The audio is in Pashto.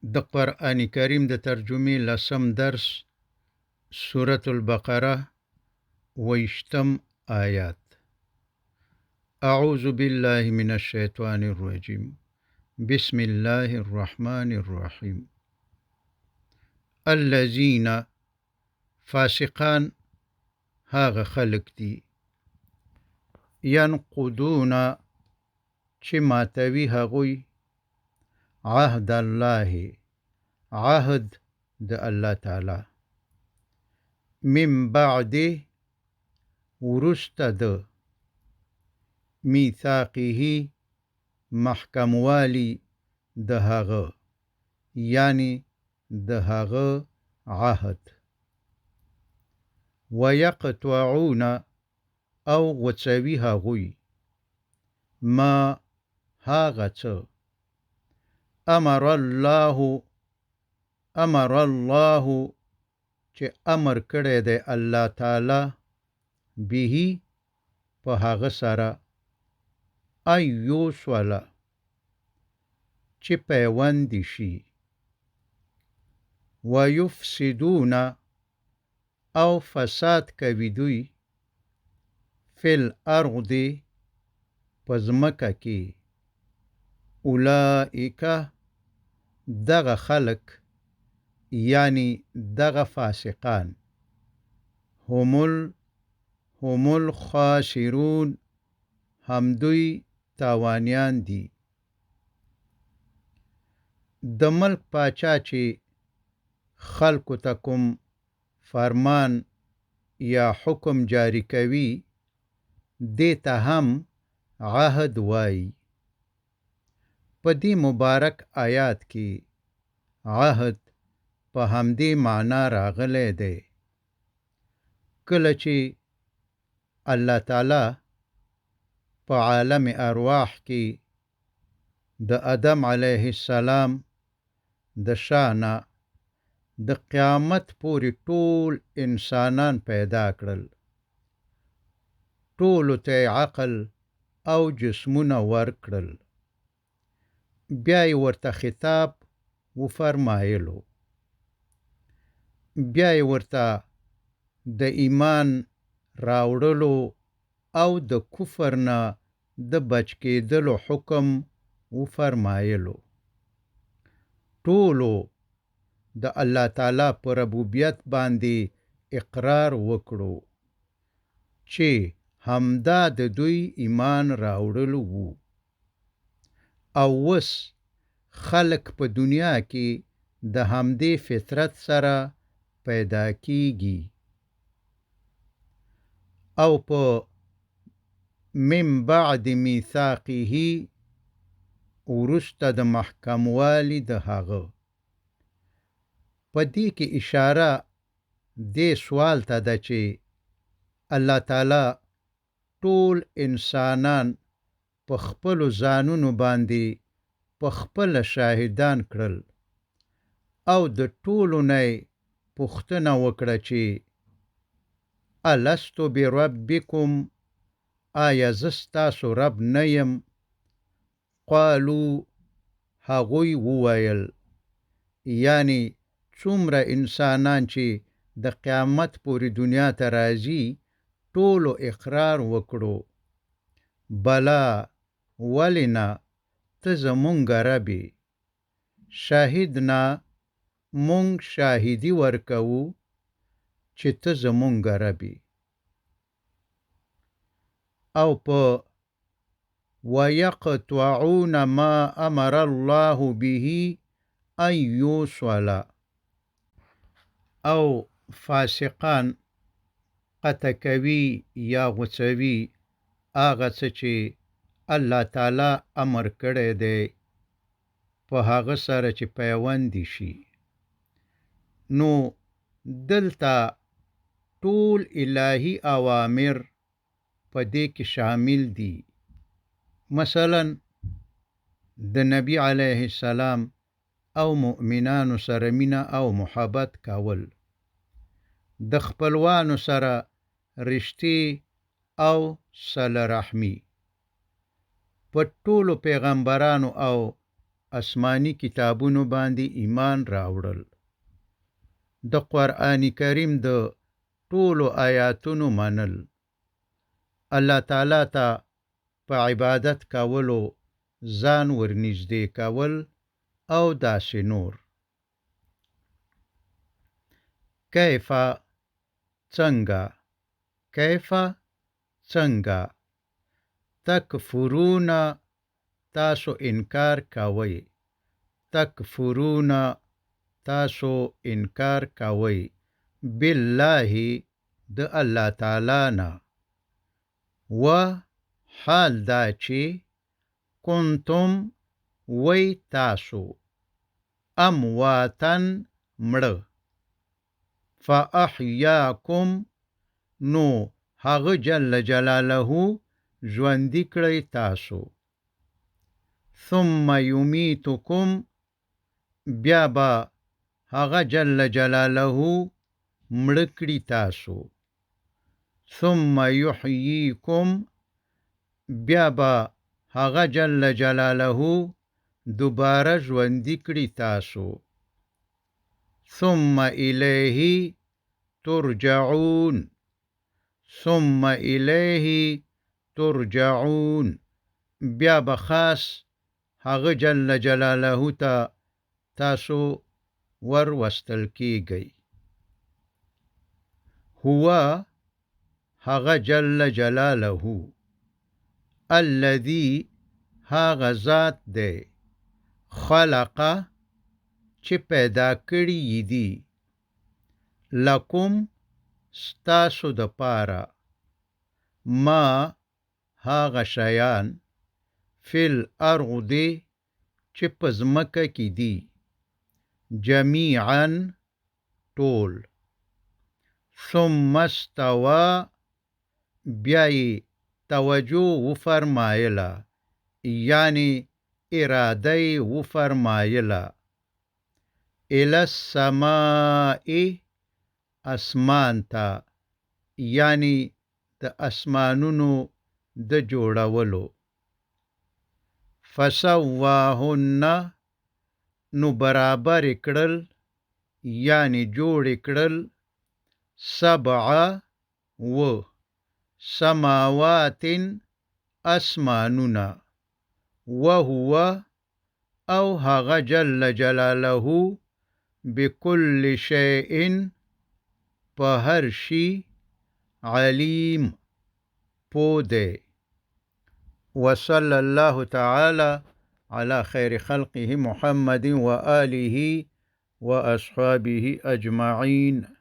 د قرآن کریم د ترجمې لسم درس، سورة البقره، ویشتم آیات. اعوذ بالله من الشیطان الرجیم، بسم الله الرحمن الرحیم. الذین، فاسقان هغه خلق دي، ینقضون، چې ماتوي هغوی، عهد الله، عهد د الله تعالی، من بعد، وروسته د، میثاقه، محکموالي د هغه، یعنی د هغه عهد، ویقطعون، او غوڅوي هغوی، ما، هغه څه، امر الله، امر الله، چې امر کړی دی الله تعالی، به، په هغه سره، ان یوصل، چې پیوند شي، ویفسدون، او فساد کوي دوی، فی الارض، په ځمکه کې، اولئک، دغه خلک، یعنی دغه فاسقان، هم الخاسرون، همدوی تاوانیان دي. د ملک پاچا چې خلکو ته کوم فرمان یا حکم جاری کوي، دې ته هم عهد وایي. په دې مبارک آیات کې عهد په همدې معنا راغلی دی. کله چې الله تعالی په عالم ارواح کې د آدم علیه السلام د شانه د قیامت پورې ټول انسانان پیدا کړل، ټولو ته عقل او جسمونه ورکړل، بیا یې ورته خطاب وفرمایلو، بیا یې ورته د ایمان راوړلو او د کفر نه د بچ کېدلو حکم وفرمایلو. ټولو د الله تعالی په ربوبیت باندې اقرار وکړو چې همدا د دوی ایمان راوړلو وو. او اوس خلک په دنیا کې د همدې فطرت سره پیدا کیږي او په من بعد میثاقه، وروسته د محکموالي د هغه. په دې کې اشاره دې سوال ته ده چې الله تعالی ټول انسانان په خپلو ځانونو باندې په خپله شاهدان کړل او د ټولو نه یې پوښتنه وکړه چې الست بربکم، آیا زه ستاسو رب نه یم؟ قالو، هغوی وویل، یعنی څومره انسانان چې د قیامت پورې دنیا ته راځي ټولو اقرار وکړو، بلا، ولې نه، ته زمونږ رب یې، شهیدنا، مونږ شاهدي ورکوو چې ته زمونږ رب یې. او په ویقطعون ما امر الله به ان یوصل، او فاسقان قطع کوي یا غوڅوي هغه څه چې الله تعالی امر کړی دی په هغه سره چې پیوند شي. نو دلته ټول الهي اوامر په دې کې شامل دي. مثلا د نبی علیه السلام او مؤمنانو سره مینه او محبت کول، د خپلوانو سره رشتې او صله رحمي، په ټولو پیغمبرانو او آسماني کتابونو باندې ایمان راوړل، د قرآن کریم د ټولو آیاتونو منل، الله تعالی ته په عبادت کولو ځان ورنږدې کول او داسې نور. کیف څنګه، کیف څنګه، تکفرون تاسو انکار کوئ، تکفرون تاسو انکار کوئ، بالله د الله تعالی نه، و حال دا چې کنتم وی تاسو امواتن مړه، فاحیاکم نو هغه جل جلاله ژوندي کړئ تاسو، ثم یمیتکم بیا به هغه جل جلاله مړه کړي تاسو، ثم یحییکم بیا به هغه جل جلاله دوباره ژوندي کړي تاسو، ثم الیه ترجعون، ثم الیه ترجعون بیا به خاص هغه جل جلاله ته تاسو ور وستل کیږئ. هو هغه جل جلاله الذي هغه ذات دی، خلق چې پیدا کړي یې دي، لکم ستاسو دپاره، ما هغه شیان، فی الارض چې په ځمکه کې دي، جمیعا ټول، ثم استوی بیا یې توجه وفرمایله، یعنی اراده یې وفرمایله، الی السماء اسمان ته، یعنی د اسمانونو د جوړولو، فسواهن نو برابر کړل، یعنی جوړ کړل، سبع و سماوات اسمانونه، وهو او هغه جل جلاله بكل شیء په هر شي علیم پوه دی. وصلی الله تعالی على خير خلقه محمد وآله وأصحابه أجمعين.